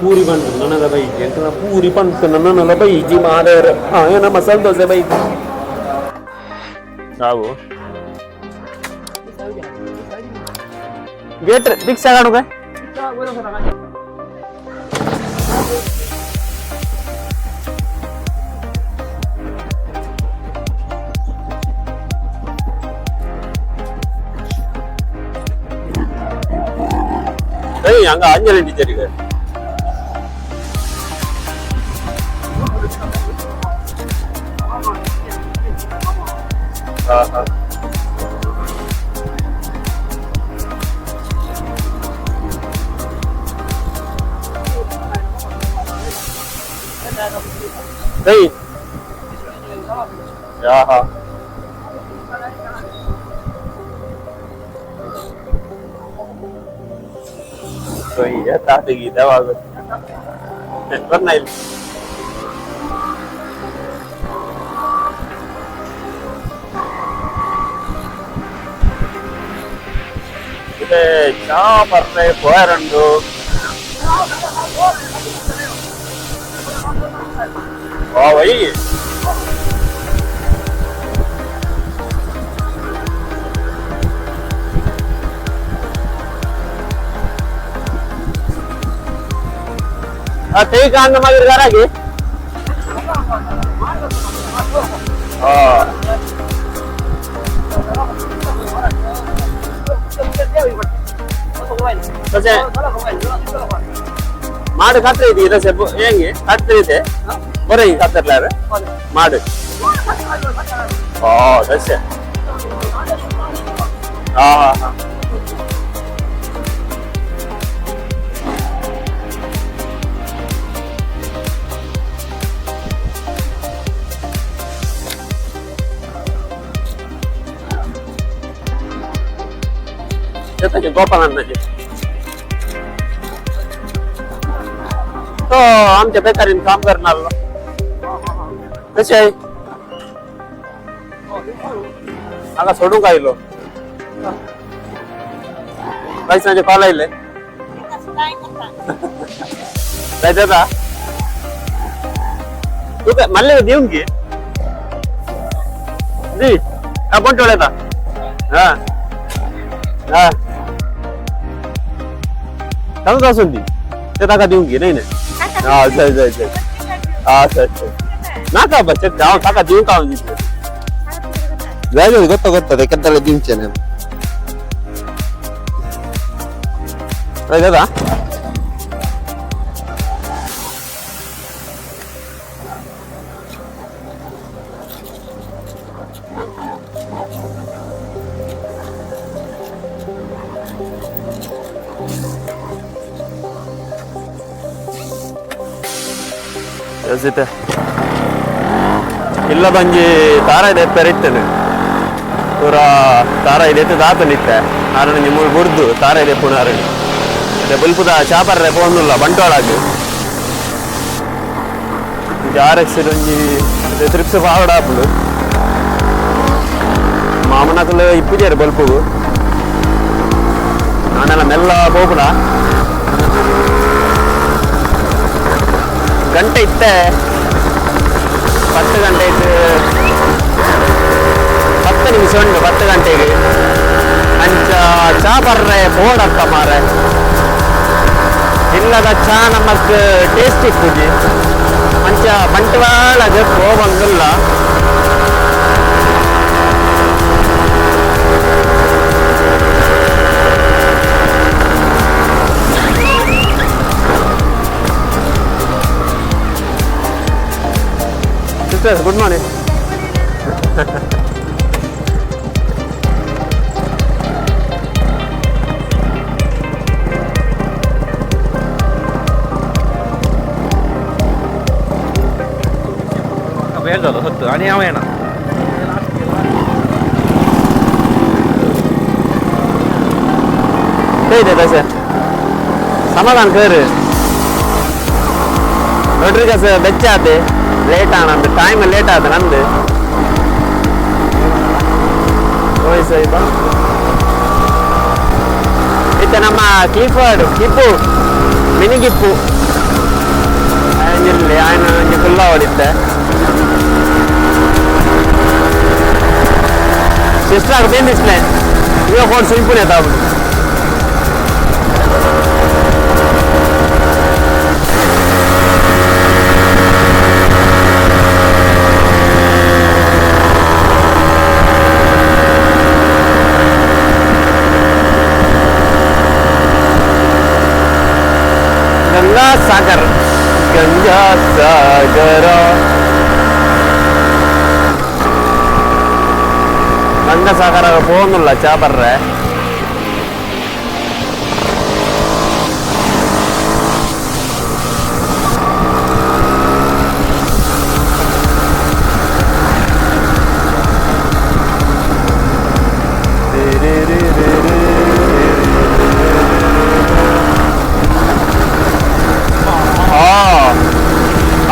ಪೂರಿ ಬಂತು ನನದ ಬೈಜಿ ಎಂಕಲ್ನ ಪೂರಿ ಬಂತು ನನ್ನಲ್ಲ ಬೈಜಿ ಮಾದೇವ್ರೆ. ಹಾಂ, ಏನ ಮಸಾಲೆ ದೋಸೆ ಬೈಜಿ ನಾವು ಗೇಟ್ ರಿಕ್ಷಾ ಕಾಣುವೆ. ಏಯ್, ಹಂಗ ಆಂಜಲಿ ಟೀಚರಿಗೆ. ಹಾ ಹಾ. ಏಯ್, ಯಾ ಹಾ. ತಾತಿಗೆ ಇದಾವಾಗ ಬರ್ನ ಇಲ್ಲಿ. ಇದೆ ಚಾ ಬರ್ರೆ ಪೋಯರಂಡು. ವಾ ವೈ. ಆ ಕಾಂಗ ಮಾದಿರಿ ಗಾರಾಗಿ. ಹಾ, ತಸೆ ಮಾಡು ಖಾತ್ರಿ ಇದೆ ಇದೆ ಸೆಬ್ಬು ಹೆಂಗೆ ಖಾತ್ರಿ ಇದೆ ಬರೀ ಖಾತ್ರಿಲಾರ ಮಾಡು. ಓ ದಸೆ. ಹಾ ಹಾ ಹಾ. ಜೊತೆಗೆ ಗೋಪಾಲಣ್ಣಗೆ तो आमच्या बेकारीन काम करणार कशे आहे. हांगा सोडूंक आयलो, बायसांचे कॉल आयले. जायत तुका मल्ले दिवंक घे दी. हा, कोण येता. हा हा, तांदूळ असून दी, ते ताका दिवंक घे. नाही नाही. हा, जाय जाय जाय. हा, सर सर, नाका बच्चे, हांव ताका दिवंक हांव दितले. जाय जाय, ಗೊತ್ತ ಗೊತ್ತ, ಕೆತ್ತಲೆ ದಿಂಚೇನೆ. दादा. ಯೋಚಿತೆ ಇಲ್ಲ ಬಂಜಿ ತಾರ ಇದೆ ಪೆರಿತ್ತೇನೆ ಪೂರ ತಾರ ಇದೆ ದಾತನಿತ್ತೆ ಆರಣ ಮೂರು ಬುಡ್ದು ತಾರ ಇದೆ ಪುನಾರ ಮತ್ತೆ ಬುಲ್ಪುದ ಚಾಪರ್ರೆ ಪೋಂದುಲ್ಲ ಬಂಟ್ವಾಳಗ್. ಆರ್ ಎಕ್ಸ್ ಒಂಜಿ ತ್ರಿಪ್ಸ್ ಪಾವಡ ಆಪುಂಡು. ಮಾಮನಕುಲು ಇಪ್ಪುಜೇರು ಬಲ್ಪುಗು. ನಾನೆಲ್ಲ ಮೆಲ್ಲ ಪೋಪುಡ. ಗಂಟೆ ಇತ್ತೆ 10 ಗಂಟೆಗೆ 10 ನಿಮಿಷ ಉಂಟು 10 ಗಂಟೆಗೆ. ಅಂಚ ಚಾ ಬರ್ರೆ ಬೋಡತ್ತ ಮಾರೆ. ಇಲ್ಲದ ಚಾ ನಮಕ್ ಟೇಸ್ಟ್ ಇಪ್ಪುಜಿ. ಅಂಚ ಬಂಟ್ವಾಳಗ್ ಪೋವಂಗಿಲ್ಲ. Sister, good morning. वेळ जालो फक्त आणि हांव येना. ते तशें समाधान कर. रोड्रिगस ಬೆಚ್ಚ ಆತೆ. ಲೇಟ್ ಆಣ, ಟೈಮ್ ಲೇಟ್ ಆತ ನಂದು. ಓಯ್ ಸಾಯಿಬ. ಇತ್ತೆ ನಮ್ಮ ಕ್ಲಿಫರ್ಡ್ ಕಿಪ್ಪು ಮಿನಿ ಗಿಪ್ಪು. ಒಂಜಿಲ್ಲಿ ಆಯ್ನ ಒಂಜಿ ಕುಲ್ಲ ಹೊಡಿತ್ತೆ ಸಿಸ್ಟರ್ ಬೇಂದಿಸ್ಲೆ ಇವಾಗ ಫೋನ್ ಸಿಂಪುನೆ ತಾವು ಗಂಗಾ ಸಾಗರ್ ಗಂಗಾ ಸಾಗರ ಗಂಗಾ ಸಾಗರ ಪೋಂದುಲ್ಲ ಚಾ ಬರ್ರೆ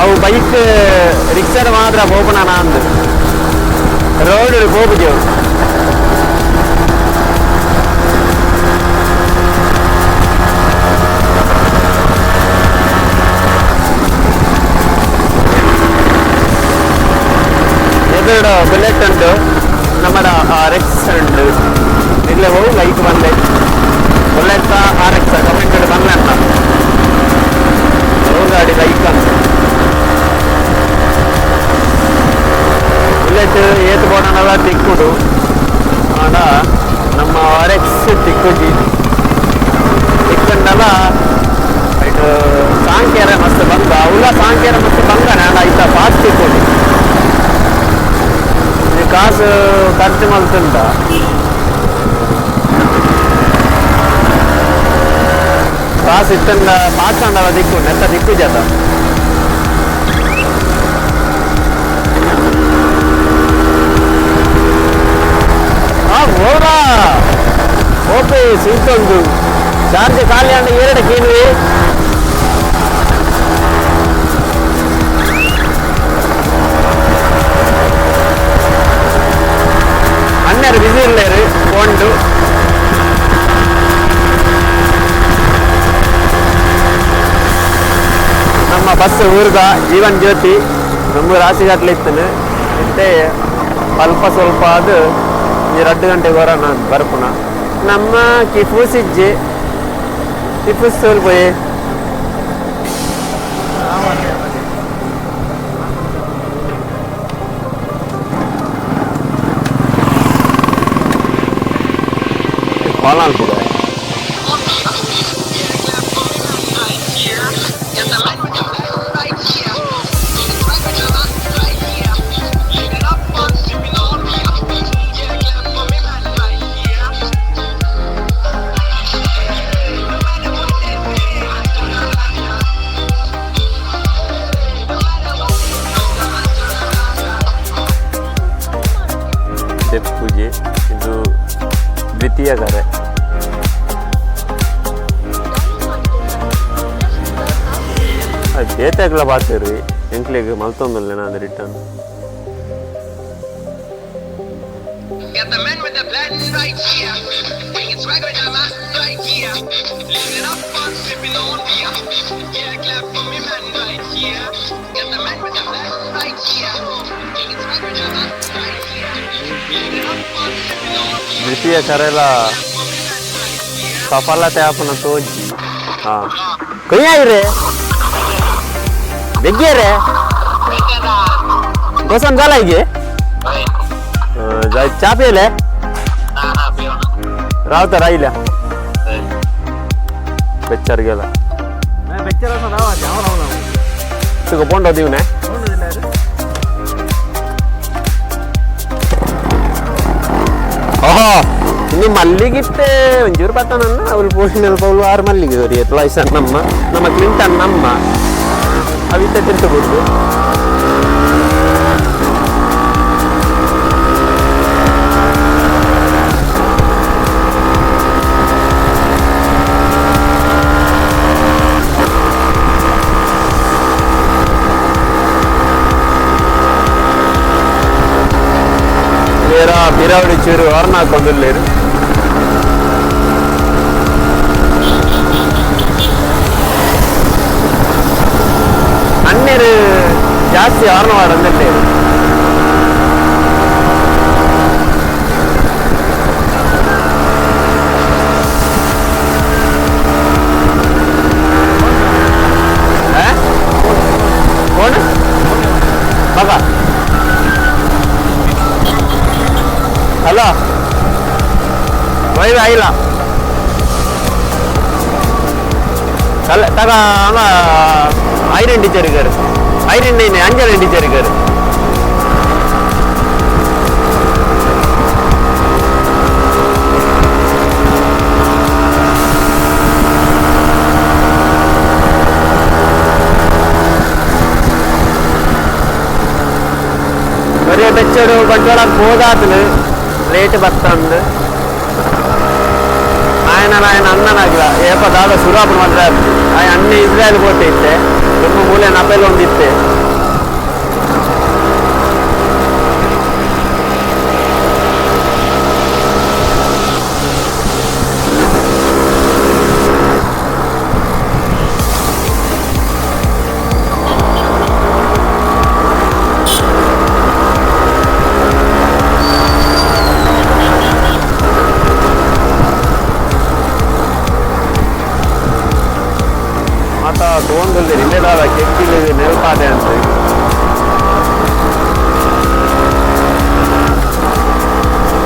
ಅವು ಬೈಕ್ ರಿಕ್ಷಾದ ಮಾತ್ರ ಪೋಪುನ ಅಂದು ರೋಡ್ ಪೋಪುಜೆವು ಎದುರು ಬುಲೆಟ್ ಉಂಟು ನಮ್ಮಡ ಆರ್ ಎಕ್ಸ್ ಉಂಟು ಇಲ್ಲೇ ಹೋಗಿ ಲೈಕ್ ಬಂದೆ bullet R X comment ಬಂದೆ ಅಣ್ಣ ಗಾಡಿ ಲೈಕ್ ಅಂತ ಬುಲೆಟ್ ಏತ್ ಬೋಡನಲ್ಲ ತಿಕ್ಕುಡು ಆಡ ನಮ್ಮ ಆರ್ ಎಕ್ಸ್ ತಿಕ್ಕುಜಿ ತಿಕ್ಕಂಡಲ ಇದು ಸಾಂಕೇರ ಮಸ್ತ್ ಬಂದ ಅವಲ ಸಾಂಕೇರ ಮಸ್ತ್ ಬಂದನೆ ಆಡ ಐತ ಫಾಸ್ಟ್ ತಿಕ್ಕುಡು ಈ ಕಾಸು ಖರ್ಚು ಮಲ್ತುಂಡ ಕಾಸು ಇತ್ತಂಡ ಫಾಸ್ಟ್ ಅಂಡಲ ದಿಕ್ಕು ನೆತ್ತ ದಿಕ್ಕು ಜಾತ ಹೋರಾ ಓಪಿ ಸಿಂತೊಂದು ಚಾರ್ಜ್ ಖಾಲಿ ಅಂಡ ಎರಡು ಕೀನ್ವಿ ಅಣ್ಣರು ಬಿಸಿ ಇಲ್ಲೇರು ಫೋನ್ಡು ನಮ್ಮ ಬಸ್ ಊರ್ಗ ಜೀವನ್ ಜ್ಯೋತಿ ನಮ್ಮ ರಾಶಿಗಟ್ಲೆ ಇತ್ತನು ಇತ್ತೆ ಅಲ್ಪ ಸ್ವಲ್ಪ ಅದು 2 ಗಂಟೆಗೆ ಹೊರ ನಾನು ಬರ್ಪುನ ನಮ್ಮ ಕಿಫೂಸ್ ಇಜ್ಜಿ ಕಿಫೂಸ್ ಪೋಯಿ ಕೋಲಾಲ್ಪುಗ ಪೂಜೆ ಇದು ದ್ವಿತೀಯ ಕರೆ. ಬೇತಾಗ್ಲ ಬಾತಿರ್ರಿ ಎಂಕ್ಲೆಗ್ ಮಲ್ತೊಂದುಲ್ಲೆ ನಾನು return. Got the man with the plan right here. Bringing swagger to my right here. Living up on sipping on beer. Yeah, clap for me man right here. Got the man with the plan right here. Bringing swagger to my right here. Living up on sipping on beer. ದ್ವಿತೀಯ ಕರೆಲ ಸಫಲತೆ ಆಪುನ ತೋಜಿ. ಹಾ ಕೈ ಬೆಗ್ಗಿಯರೆ गोसन जाला गे चहा पियले रावता राहिल्या बेच्चार गेला तुका पोंडो दिवने ಓಹೋ ಇನ್ನು ಮಲ್ಲಿಗಿತ್ತೆ ಒಂಚೂರು ಬತ್ತಾನನ್ನ ಅವ್ರು ಪೋಷಣೆ ಪೌಲು ಆರು ಮಲ್ಲಿಗೆ ಸರಿ ಲೈಸನ್ ನಮ್ಮ ನಮ್ಮ ಕ್ಲಿಂಟನ್ ನಮ್ಮ ಅವಿತ್ತೆ ತಿರ್ತು ಬಿರಾವಡಿ ಚೂರು ಹೊರ್ನ ಹಾಕೊಂಡಿಲ್ಲೇರು. ಅಣ್ಣೆ ಜಾಸ್ತಿ ಆರ್ನ ವಾಡಂದಿಲ್ಲ. ಕೋಣ ಬಾಬಾ. ಹಲೋ ವೈವ್ ಆಯಿಲ್ಲ ಕಲ್ಲ ತಗ ಅವ ಐರನ್ ಟೀಚರ್ ಇದ್ದಾರೆ. ಐರನ್ ಅಂಜನ ಟೀಚರ್ ಇದ್ದಾರೆ. ಬರೀ ಬೆಚ್ಚಡು ಬಂಟ್ವಾಳ ಹೋದಾತನು ಲೇಟ್ ಬತ್ತಂದು ఆయన ఆయన ಅಣ್ಣನಾಗಿಲ್ಲ ಏಪ ದಾದ ಸುರಾಪುರ ಮಾತ್ರ ಆಯ್ ಅಣ್ಣ ಇಸ್ರಾಯಲ್ ಕೋಟೆ ಇತ್ತೆ ತುಂಬ ಮೂಲೆ ನಪೆಲ್ ಒಂದಿತ್ತೆ. ಮಾತಾ ತೋಂದಲ್ಲಿ ಇಲ್ಲೇದಾದ ಕೆಕ್ಕಿಲ್ಲಿ ನೆಲ್ಪಾದೆ ಅಂತ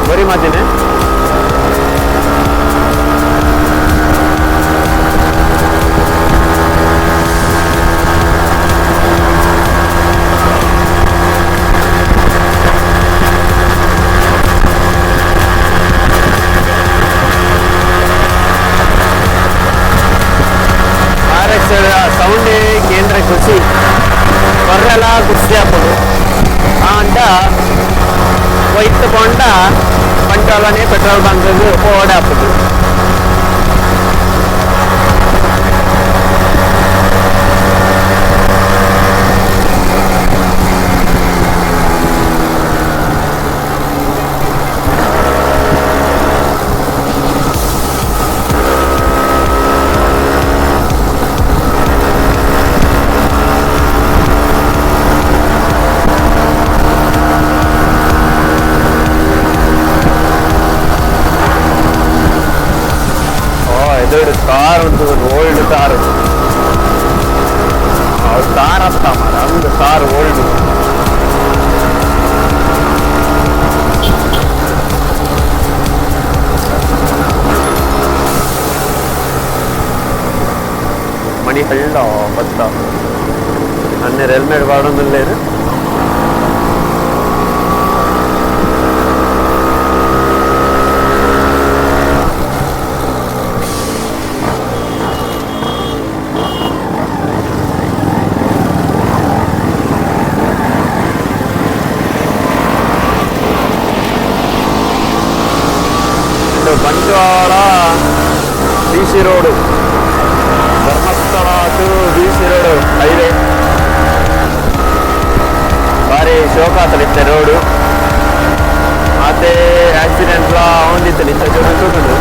ಬರೀ ಮಾತಿನೇ. ಸೌಂಡ್ ಕೇಂದ್ರ ಖುಷಿ ಕೊರ್ರೆಲ್ಲ ಖುಷಿ ಆಗ್ಬೋದು ಅಂಟ ಒಯ್ತುಕೊಂಡ ಬಂಟ್ವಾಳನೇ ಪೆಟ್ರೋಲ್ ಬಂಕ್ ಓಡೆ ಹಾಕೋದು. ಇದು ಕಾರ್ ಉಂಟು, ಓಲ್ಡ್ ಕಾರ್. ಕಾರ್ ಅತ್ತ ಮಾರ ಒಂದು ಕಾರ್ ಓಲ್ಡ್. ಮಣಿ ಹಳ್ಳ ಬತ್ತ ಅನ್ಯರು helmet ವಾಡೊಂದುಲ್ಲೇರು. Bantwal B C road, Dharmasthala to B C road highway. ಭಾರಿ ಶೋಕಾತಲಿತ್ತೆ ರೋಡು. ಮತ್ತೆ ಆಕ್ಸಿಡೆಂಟ್ಲ ಹೊಂದಿತ್ತು ನಿಂತ ಜೋರು ತೂಟುಂಡು.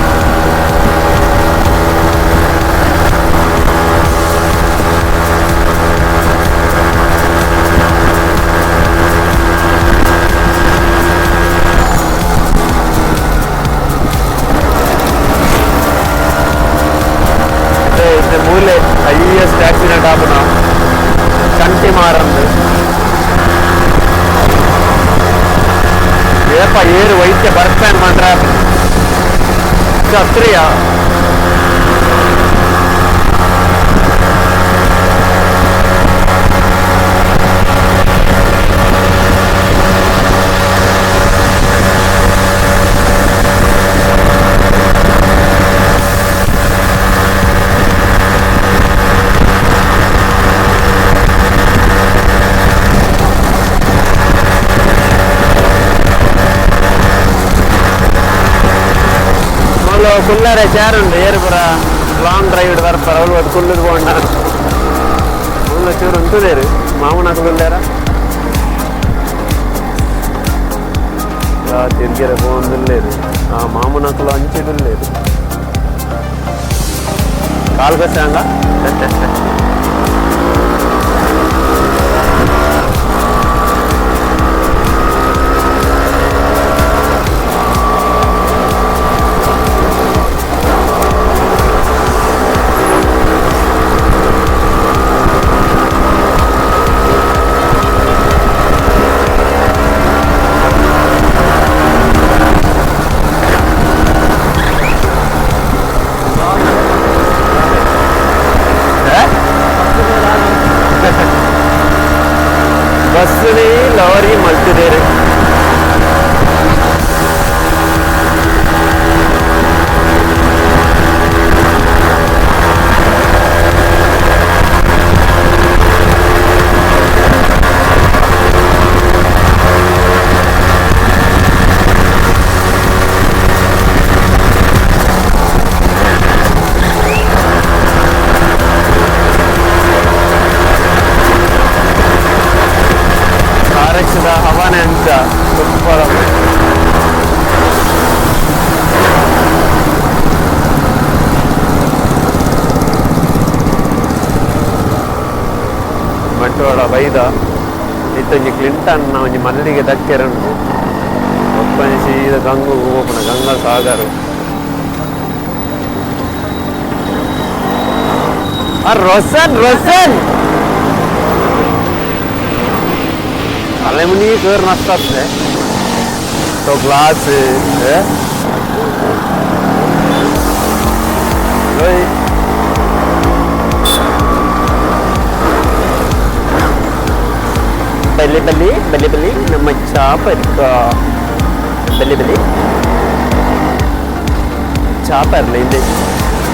ಮೂಲೆ ಹೈಯೆಸ್ಟ್ ಆಕ್ಸಿಡೆಂಟ್ ಆಪುನ ಚಂಟಿ ಮಾರಂದು. ಏಪ ಏರು ವೈದ್ಯ ಬರ್ತಾನೆ ಮಂಡ್ರ ಕ್ಷತ್ರಿಯ. ಕುಲ್ಲರೆ ಚೇರ್ ಉಂಡು ಏರು ಪೂರ ಲಾಂಗ್ ಡ್ರೈವ್ ಬರ್ಪಾರ ಅವ್ರು ಅದು ಕುಲ್ಲುದು ಪೋಂಡ ಮುಲ್ಲ ಚೂರು ಉಂಟುದೇರು ಮಾಮೂನ ಕುಲ್ಲೇರ ತಿರ್ಗೆರೆ ಪೋಂದುಲ್ಲೇರು. ಆ ಮಾಮೂನಕುಲು ಅಂಚಿಡುಲ್ಲೇರು ಕಾಲು ಕಸಾಂಗ. ಬೈದ ಇತ್ತೊಂಜಿ ಕ್ಲಿಂಟನ್ ಒಂಜಿ ಮಲ್ಲಿಗೆ ದಕ್ಕೆರುಂಡು ಒಪ್ಪಂಜಿ ಸೀದ ಗಂಗು ಹೋಪುನ ಗಂಗಾ ಸಾಗರ್ ಆ ರೋಸನ್ ರೋಸನ್ ಅಲೆಮುನಿ ಕರ್ ನಷ್ಟಾಗ್ತದೆ तो ग्लास ಬಲ್ಲಿ ಬಲ್ಲಿ ಬಲ್ಲಿ ಬಲ್ಲಿ ನಮ್ಮ ಚಾಪರ್ ಬಲ್ಲಿ ಬಲ್ಲಿ ಚಾಪರ್ಲೆ ಇದೆ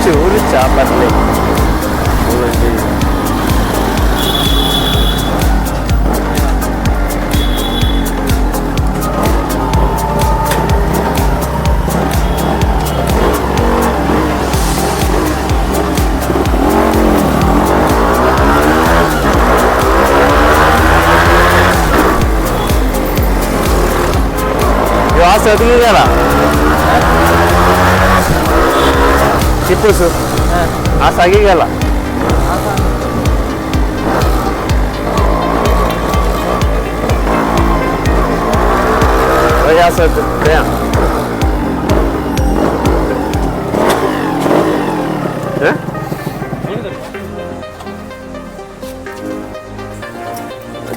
ಚೂರು ಚಾಪರ್ಲೆ ಆಸೆ ಟಿಪ್ಪುಸು ಆಸೆ ಆಗಿಗಲ್ಲ ಆಸೆ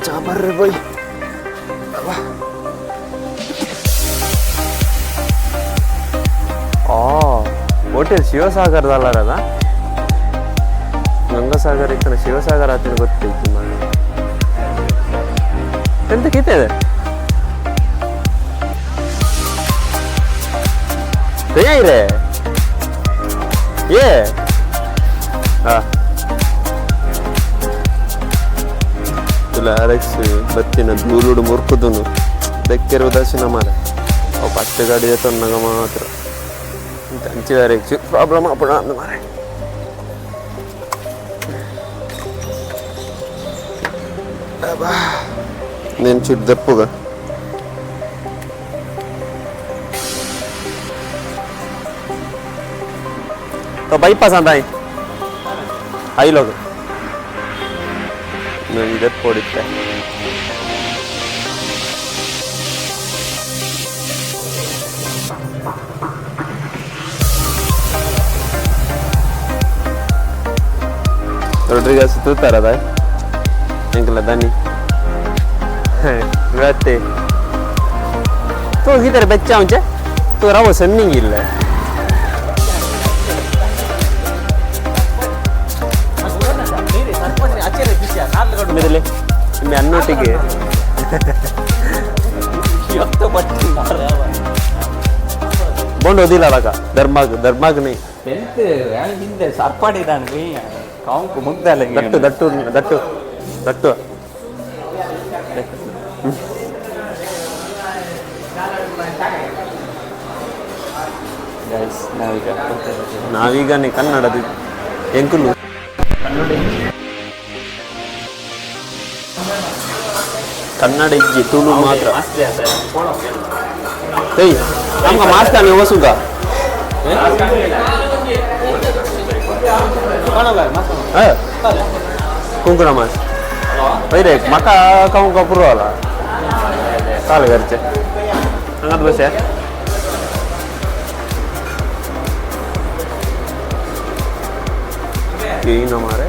ಚಾಮರ್ರಿ ಬೈ ಹೋಟೆಲ್ ಶಿವಸಾಗರದಲ್ಲಾರದ ಗಂಗಾಸಾಗರ್ ಇತ್ತನ ಶಿವಸಾಗರ ಆತನ ಗೊತ್ತೈತಿ ಮಾಡಿ ಎಂತ ಕಿತ್ತಿದೆ ರೇ ಏ ಹಾ ಅರೆಕ್ಸ್ ಬತ್ತಿನ ದೂಲುಡು ಮುರ್ಕುದುನು ಬೆಕ್ಕೆರು ದರ್ಶನ ಮಾರ ಅವು ಪಚ್ಚ ಗಾಡಿ ತೊನ್ನಗ ಮಾತ್ರ ಅಂಚಿದಾರೆ ಪ್ರಾಬ್ಲಮ್ ಆಪುಣ ಅಂದ್ ಮಾರೆ నేను చుట్టూ దప్పుగా तो बाईपास आता है आई लोग నేను ದಪ್ಪೋಡಿತ್ತೆ ರೊಡ್ರಿಗಸ್ ತೂತಾರದ ಎಂಕಲ ದನಿ ಇವತ್ತೆ ತೂ ಗೀತಾರೆ ಬೆಚ್ಚ ಉಂಚೆ ತೂ ರವ ಸನ್ನಿಂಗ್ ಇಲ್ಲ ಮೆದಲೆ ನಿಮ್ಮೆ ಅನ್ನೊಟ್ಟಿಗೆ ಬೋಂಡ್ ಓದಿಲ್ಲ ಅವಾಗ ಧರ್ಮಾಗ್ ಧರ್ಮಾಗ್ನಿ ಹಿಂದೆ ಸರ್ಪಾಡಿದಾನೆ ಕಾಂಕು ಮುಗ್ದಲ್ಲ that that that that ನಾವೀಗ ನಾವೀಗನೇ ಕನ್ನಡದ ಎಂಕುಲು ಕನ್ನಡ ಇಜ್ಜಿ ತುಳು ಮಾತ್ರ ಏಯ್ ನಮ್ಗೆ ಮಾಸ್ತಾನೆ ಹೊಸುಗ ಕುಂಕುಣ ಮಾಸ್ ಬೈರೆ ಮಕ ಕೌಂಕ ಪುರವಲ್ಲ ಕಾಲು ಖರ್ಚೆ ಹಂಗದ್ ಬಸ್ಸೆ ಏನು ಮಾರೆ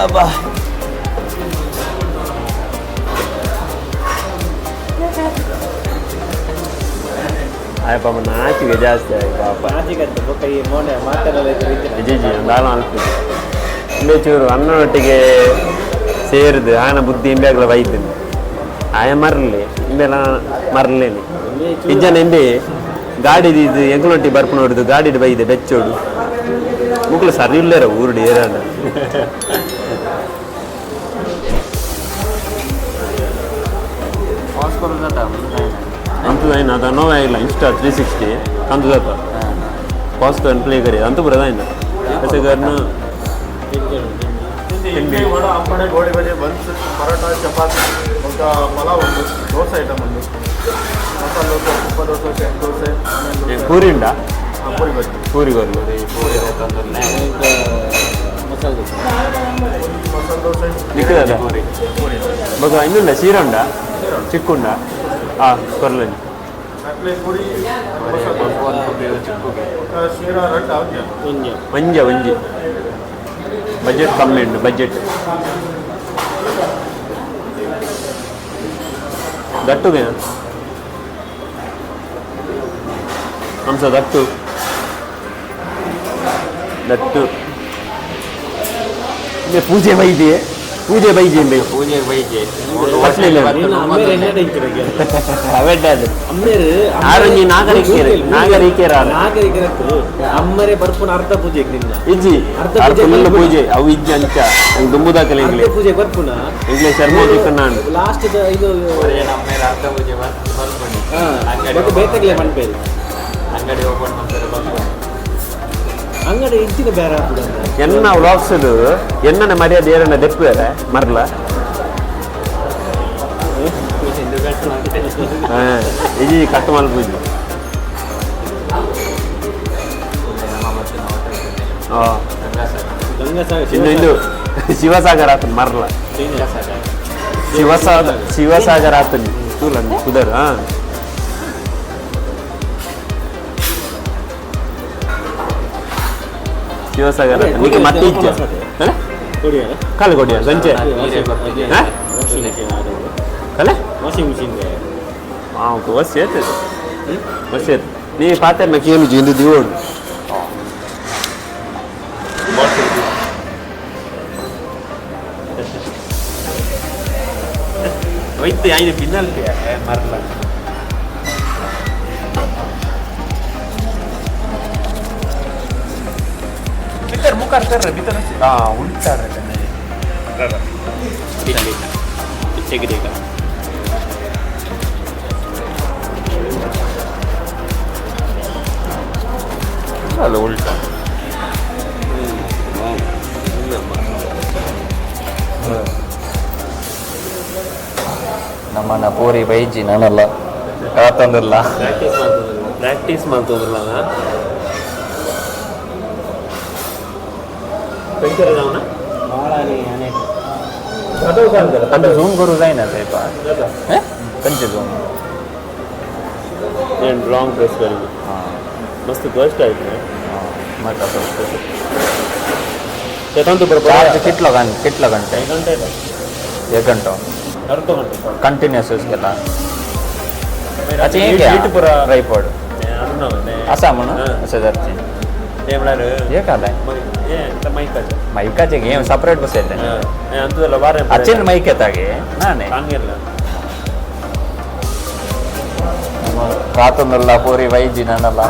ಅಬ್ಬಾ ಆಯ್ ಪಾಪ ನಾಚಿಗೆ ಜಾಸ್ತಿ ಆಯ್ ಪಾಪ ನಾಚಿಗೆ ಬೊಕ್ಕ ಈ ಮೋನೆ ಮಾತಾಡಲ್ಲ ಜಿ ಜಿ ದಾಲ ಅನ್ಸ್ತದೆ ಇಂಬೆ ಚೂರು ಅನ್ನೊಟ್ಟಿಗೆ ಸೇರಿದು ಆನ ಬುದ್ಧಿ ಇಂಬೆ ಬೈತೀನಿ ಆಯ ಮರ್ಲಿ ಇಂಬೆಲ ಮರ್ಲೇನಿ ಇಜ್ಜನ ಇಂಬೆ ಗಾಡಿ ಇದು ಎಂಕಲೊಟ್ಟಿ ಬರ್ಪು ನೋಡಿದು ಗಾಡಿ ಬೈದೆ ಬೆಚ್ಚೋಡು ಮುಕ್ಳು ಸರಿ ಇಲ್ಲೇರ ಊರುಡು ಏರಾನ ಅಂತೂ ಅದು ನೋವೇ ಇಲ್ಲ ಇನ್ಸ್ಟಾ 360 ಅಂತು जाता पॉज करून प्ले करी अंतू बरं जायना तशें करून ತಿಂಡಿ ವಡ ಆಂಬಡೆ ಗೋಳಿ ಬಜೆ ಬನ್ಸ್ ಪರೋಟ ಚಪಾತಿ ಬೊಕ್ಕ ಪಲಾವ್ ಉಂಡು ದೋಸೆ ಐಟಮ್ ಉಂಡು ಮಸಾಲೆ ದೋಸೆ ತುಪ್ಪ ದೋಸೆ ಸೆಟ್ ದೋಸೆ ಆನಿಯನ್ ದೋಸೆ ಪೂರಿ ಉಂಡಾ? ಹಾ, ಪೂರಿ ಬಜ್ಜಿ. ಪೂರಿ ಕೊರ್ಲು. ಮಸಾಲೆ ದೋಸೆ. ಮಸಾಲೆ ದೋಸೆ. ನಿಕ್ಕದ. ಪೂರಿ. ಬೊಕ ಇನ್ನುಂಡ ಸೀರೆ ಉಂಡಾ? ಚಿಕ್ಕುಂಡ ಹಾಂ ಕೊರ್ಲನಿ. ಕಟ್ಲೆ ಪೂರಿ, ಮಸಾಲೆ ದೋಸೆ ಬೊಕ್ಕ ಶೀರಾ ರಡ್ಡ್ ಆವ್ಯ. ಒಂಜ ಒಂಜಿ ಬಜೆಟ್ ಕಮ್ಮಿ ಉಂಟು ಬಜೆಟ್. ದಟ್ಟುಗೆ ಹಂಸ ದಟ್ಟು ದಟ್ಟು ಇಂದೆ ಪೂಜೆ ಬೈದಿ, ಪೂಜೆ ಬೈಜಿ ಇಂಬೆ. ಪೂಜೆ ಬೈಜೆ. ಪಟ್ಲಿಲ್ಲ. ಅವೆಡ್ಡ ಅದು. ಆರೊಂಜಿ ನಾಗರಿಕರು, ನಾಗರಿಕರ. ನಾಗರಿಕರತ್ತು ಅಮ್ಮರೆ ಬರ್ಪುನ ಅರ್ಧ ಪೂಜೆ ನಿನ್ನ. ಇಜ್ಜಿ. ಅರ್ಧ ಅರ್ಧ ಪೂಜೆ ಫುಲ್ ಬರ್ಪುನ. ಪೂಜೆ ಅವು ಇಜ್ಜಿ ಅಂಚ ದುಂಬುದಾಕಲೆ. ಅರ್ಧ ಇಂಗ್ಲೇ ಪೂಜೆ ಬರ್ಪುನ. ಇಂಗ್ಲೇ ಶರ್ಮೋ ತಿಕ್ಕನಾಂಡ್. ಲಾಸ್ಟ್ ಇದು. ನಮ್ಮ ಮೇಲೆ ಅರ್ಧ ಪೂಜೆ ಬರ್ಕೊಂಡು ಹಾ, ಅಂಗಡಿ ಮತ್ತೆ ಬೇತಾಗ್ಲೇ ಮನ್ಪೇರು. ಅಂಗಡಿ ಓಪನ್ ಮಾಡ್ತಾರೆ ಬರ್ಕೊಂಡು. ಅಂಗಡಿ ಇಜ್ಜಿನ ಬೇರೆ ಆಪುಂಡು. ಎನ್ನ ವ್ಲಾಗ್ಸ್ ಎನ್ನನ ಮರ್ಯಾದೆ ಏರನ್ನ ದೆಪ್ಪುವೆರೆ ಮರ್ಲ. ಹಾ, ಇಜಿ ಕಟ್ಟು ಮಲ್ಪುಜಿ. ಹಾ. ಗಂಗಾಸಾಗರ್. ಇಂದು ಇಂದು ಶಿವಸಾಗರ್ ಆತನ್ ಮರ್ಲ. ಶಿವಸಾಗರ್, ಶಿವಸಾಗರ್ ಆತನ್ ತೂಲನ್ ಕುದರ್. ಹಾ, ಶಿವಸಾಗರ್ ಆತನ್ ನಿಕ್ಕೆ ಮತ್ತೆ ಇಜ್ಜ ಕಾಲು ಕೊಡಿಯ ಸಂಚೆ. ಹಾ? ಕಲೆ. Washing machine. ಹಾಂ, ವಸ್ತು ಏತದೆ ವಸ್ತು ಏತ್ ನೀ ಪಾತೆರ್ನ ಕೇಳುಜಿ ಇಂದು ದಿವೋಡು. ಒಯ್ತು ಐದು ಬಿನ್ನಲ್ ಮರಲ. ಬಿತ್ತರ್ ಮುಖಾರ್ ತರ್ರೆ ಬಿತ್ತರ್. ಹಾಂ, ಉಂಟಾರೆ. ಪಿಚ್ಚೆಗೆ. ಅಲ್ಲ ಉಲ್ಟಾ. ನಮ್ಮನ್ನ ಪೂರಿ ಬೈಜಿ ನಾನಲ್ಲ ಕಾತಂದಿಲ್ಲ. ಪ್ರಾಕ್ಟೀಸ್ ಮಾಡ್ತದಲ್ಲ, ಪ್ರಾಕ್ಟೀಸ್ ಮಾಡ್ತದಲ್ಲ. ಪಂಚರ್ ಅವನ. ಅಂದ್ರೆ ಝೂಮ್ ಗುರು ಜಾಯ್ನ್ ಅದ ಕಂಚೆ ಝೂಮ್. ಏನು ಲಾಂಗ್ ಪ್ರೆಸ್ ಬರಲಿ ಮಸ್ತ್ ಕಷ್ಟ ಆಯ್ತು. ಮತ್ತೆ ತಂತು. ಚಾರ್ಜ್ कितलो घंटे, कितलो घंटे? ಗಂಟೆ. एक घंटो. ಅರ್ಧ ಗಂಟೆ. कंटिन्यूस यूज केला अच्छा हे पೂರ ट्रायपॉड आसा म्हणून अशें जातचें. हे म्हळ्यार हे कालाय. हे ಮೈಕಾಚೆ. ಮೈಕಾचे गेम ಸपरेट बसयले. ಅಂತದಲ್ಲ ಬಾರೆ. ಅಚ್ಚೇನು ಮೈಕ್ ಎತ್ತಾಗೆ ನಾನೇ. ಕಾಂಗಿಲ್ಲ. ಕಾತೊಂದಲ್ಲ ಪೂರಿ ವೈಜಿ ನಾನಲ್ಲ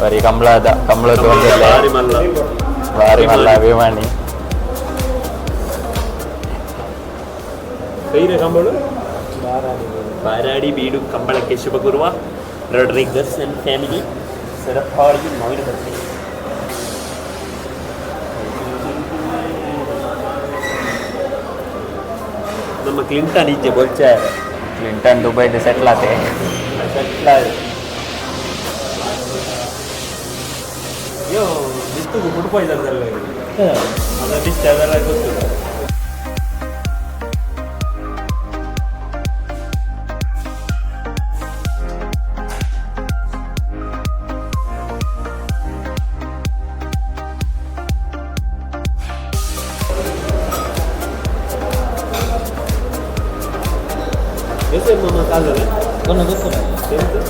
ಬರೀ ಕಂಬಳದ ಕಂಬಳ. ಬಾರಿ ಮಲ್ಲ. ಭಾರಿ ಮಲ್ಲ ಅಭಿಮಾನಿ. ಕೈರೆ ಕಂಬಳು ಬಾರಾಡಿ ಬೀಡು ಕಂಬಳಕ್ಕೆ ಶುಭ ಗುರುವ ರೊಡ್ರಿಗಸ್ ಅಂಡ್ ಫ್ಯಾಮಿಲಿ ಸರಪಾಳಿ ಮಾವಿನ ಬರ್ತೀನಿ. ನಮ್ಮ ಕ್ಲಿಂಟನ್ ಇಜ್ಜೆ ಬೊಲ್ಚಾರ. ಕ್ಲಿಂಟನ್ ದುಬೈಡ್ ಸೆಟ್ಲ್ ಆತೆ. ಸೆಟ್ಲ್ ಅಯ್ಯೋ ಬಿತ್ತುಗು ಫುಡ್ ಪಾಯ್ಸನ್ ಅಲ್ಲ ಅದ ಬಿಚ್ಚ ಅದೆಲ್ಲ ಗೊತ್ತು.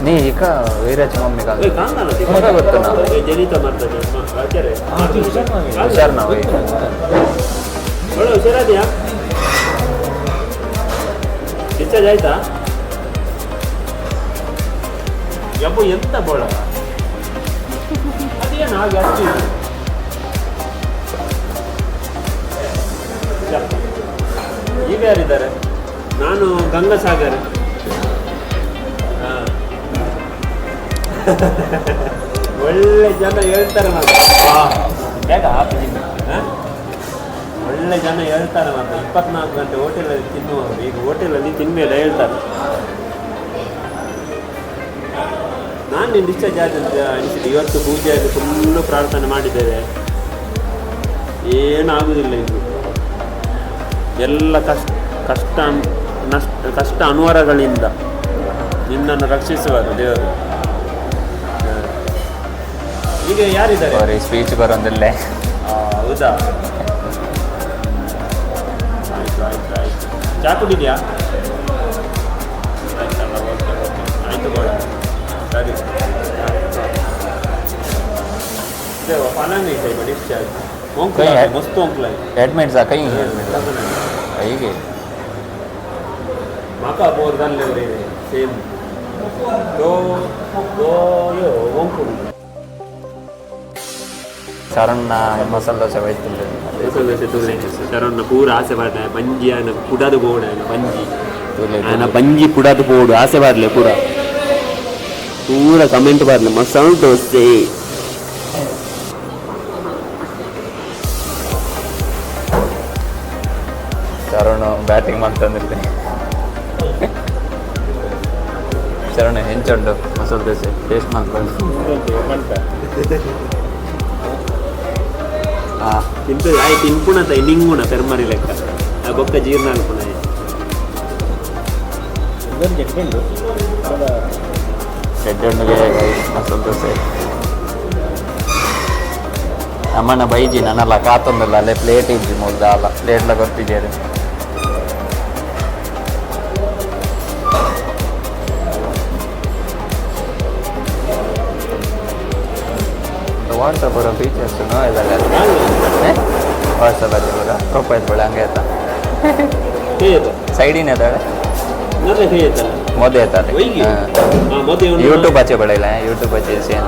ನೀ ಈಗ ವೀರಾಜ್ ಮಮ್ಮಿ ಕಾಲ್. ಕಾಂತಾನ. ಗೊತ್ತು ನಾ. ಜನಿತ ಮಾಡ್ತದೆ ಆಚಾರ್ಯ. ಹುಷಾರ್ ನಾವು. ಒಳ್ಳೆ ಹುಷಾರಾದ್ಯಾ? ಡಿಸ್ಚಾರ್ಜ್ ಆಯ್ತಾ? ಯಬ್ಬು ಎಂತ ಬೋಳ ಅದೇನು ಹಾಗೆ ಅಷ್ಟು ಇದು? ಯಪ್ಪ. ಈಗ ಯಾರಿದ್ದಾರೆ? ನಾನು ಗಂಗಾಸಾಗರ್. ಹಾ. ಒಳ್ಳೆ ಜನ ಹೇಳ್ತಾರೆ ಮಾತ್ರ. ಬೇಗ ಹಾಕಿದ್ದೀನಿ. ಒಳ್ಳೆ ಜನ ಹೇಳ್ತಾರೆ ಮಾತ್ರ. 24 ಗಂಟೆ ಹೋಟೆಲಲ್ಲಿ ತಿನ್ನುವವರು ಈಗ ಹೋಟೆಲಲ್ಲಿ ತಿನ್ಬೇಡ ಹೇಳ್ತಾರೆ. ನಾನು ನಿನ್ನ ಡಿಸ್ಚಾರ್ಜ್ ಆದಂತ ಅನಿಸಿದೆ. ಇವತ್ತು ಪೂಜೆಯಲ್ಲಿ ಫುಲ್ಲು ಪ್ರಾರ್ಥನೆ ಮಾಡಿದ್ದೇವೆ, ಏನಾಗುವುದಿಲ್ಲ ಇನ್ನು. ಎಲ್ಲ ಕಷ್ಟ ಕಷ್ಟ ನಷ್ಟ ಕಷ್ಟ ಅನುವರಗಳಿಂದ ನಿನ್ನನ್ನು ರಕ್ಷಿಸುವರು ದೇವರು. ಈಗ ಯಾರಿದ್ದಾರೆ? ಸ್ಪೀಚ್ ಬರೋದಿಲ್ಲ. ಹೌದಾ? ಆಯಿತು ಆಯಿತು ಆಯಿತು. ಚಾ ಕುಡಿದ್ಯಾ? ಆಯ್ತಲ್ಲ, ಓಕೆ ಓಕೆ, ಆಯಿತು ಗೋಳ, ಸರಿ. ಫಲಾನೆ ಸಾಹೇಬ ಡಿಸ್ಚಾರ್ಜ್ ಓಂಕ್ಲ ಮಸ್ತ್ ಓಂಕ್ಲ. ಅಡ್ಮಿಟ್ ಸಾ ಕೈ ಹೀಗೆ म्हाका बोर जाल्ले रे सेम तो तो यो ಓಂಕು. ಶರಣ್ಣ ಮಸಾಲೆ ದೋಸೆ ಬೈತಿಲ್ಲ. ಮಸಾಲೆ ದೋಸೆ ತೂಲೆ ಶರಣ್ಣ ಪೂರ ಆಸೆ ಪಾಡ್ಲೆ ಬಂಜಿ ಆನ ಪುಡದು ಬೋಡು ಆನ ಬಂಜಿ ಆನ ಬಂಜಿ ಪುಡದು ಬೋಡು ಆಸೆ ಪಾಡ್ಲೆ ಪೂರ ಪೂರ comment ಪಾಡ್ಲೆ masala dosa. Sharan batting ಮಾಡ್ತಂದಿಲ್ಲ. Sharan ಹೆಂಚುಂಡು masala dosa taste ಮಾಡ್ಕೊಂಡು. ಹಾಂ ತಿಂತು ಆಯ್ತು. ತಿನ್ಪುಣ ತೈ ನಿಂಗುಣ ಪೆರ್ಮರಿ ಲೆಕ್ಕ ಆ ಬೊಕ್ಕ ಜೀರ್ಣ ಅನ್ಪುಣ. ಎಡ್ಡುಂಡುಗೆ ಮಸಾಲೆ ದೋಸೆ ಅಮ್ಮನ ಬೈಜಿ ನನ್ನಲ್ಲ ಕಾತೊಂದಿಲ್ಲ ಅಲ್ಲೇ ಪ್ಲೇಟ್ ಇಜ್ಜಿ ಮುಗ್ದ ಅಲ್ಲ ಪ್ಲೇಟ್ಲ ಗೊತ್ತಿದ್ದೀರಿ. ವಾಟ್ಸಪ್ ಬರೋ ಫೀಚರ್ಸ್ ಇದಲ್ಲ ವಾಟ್ಸಪ್ ಅಲ್ಲಿ ಬರೋ ಪ್ರೊಫೈಲ್ ಬಳ ಹಂಗೆ ಆಯ್ತಾ ಸೈಡಿನ ಅದಾಳೆ ಮೊದೆ ಆಯ್ತಾರೆ ಯೂಟ್ಯೂಬ್ ಆಚೆ ಬೆಳೆಲ್ಲ ಯೂಟ್ಯೂಬ್ ಆಚೆ ಸೇಮ್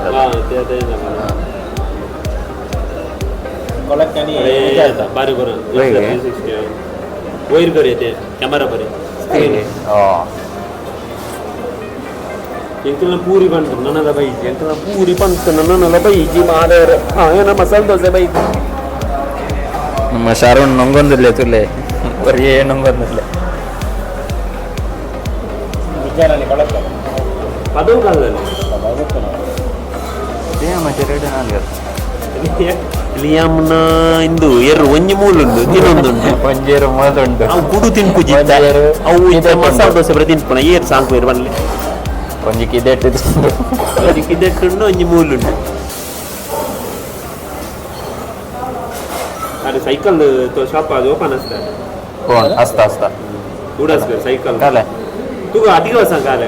ಬಾರಿ ಬರೋ ವೈರ್ ಬರೆಯುತ್ತೆ ಕ್ಯಾಮರಾ ಬರೆ ಎಂಕಲ್ನ ಪೂರಿ ಬಂತು ನನ್ನದ ಬೈಜಿ ಎಂಕಲ್ನ ಪೂರಿ ಬಂತು ನನ್ನಲ್ಲ ಬೈಜಿ ಮಾದೇವ್ರೆ. ಹಾಂ ಏನ ಮಸಾಲೆ ದೋಸೆ ಬೈಜಿ. ನಮ್ಮ ಶರಣ್ ನೊಂಗೊಂದಿಲ್ಲ ತುಲೆ ಬರೀ ನೊಂಗೊಂದಿಲ್ಲ. ಪದವು ಕಾಲದಲ್ಲಿ ಲಿಯಮ್ನ ಇಂದು ಎರು ಒಂಜಿ ಮೂಲುಂಡು ತಿನ್ನೊಂದುಂಡು ಒಂಜೇರು ಮೂಲುಂಡು ಅವು ಕುಡು ತಿನ್ಪುಜಿ ಅವು ಮಸಾಲೆ ದೋಸೆ ಬರ ತಿನ್ಪುಣ ಏರು ಸಾಂಕು ಏರು ಬನ್ಲೆ ಒಂಜಿ ಕಿದೆಟ್ಟು ಒಂಜಿ ಕಿದೆಟ್ಟುಂಡು ಒಂಜಿ ಮೂಲುಂಡು. ಅರೆ ಸೈಕಲ್ ಶಾಪ್ ಅದು ಓಪನ್ ಅಸ್ತ ಅಸ್ತ ಅಸ್ತ ಕೂಡಸ್ಬೇಕು ಸೈಕಲ್ ಕಾಲೆ ತೂಗ ಅಧಿಕ ಹೊಸ ಕಾಲೆ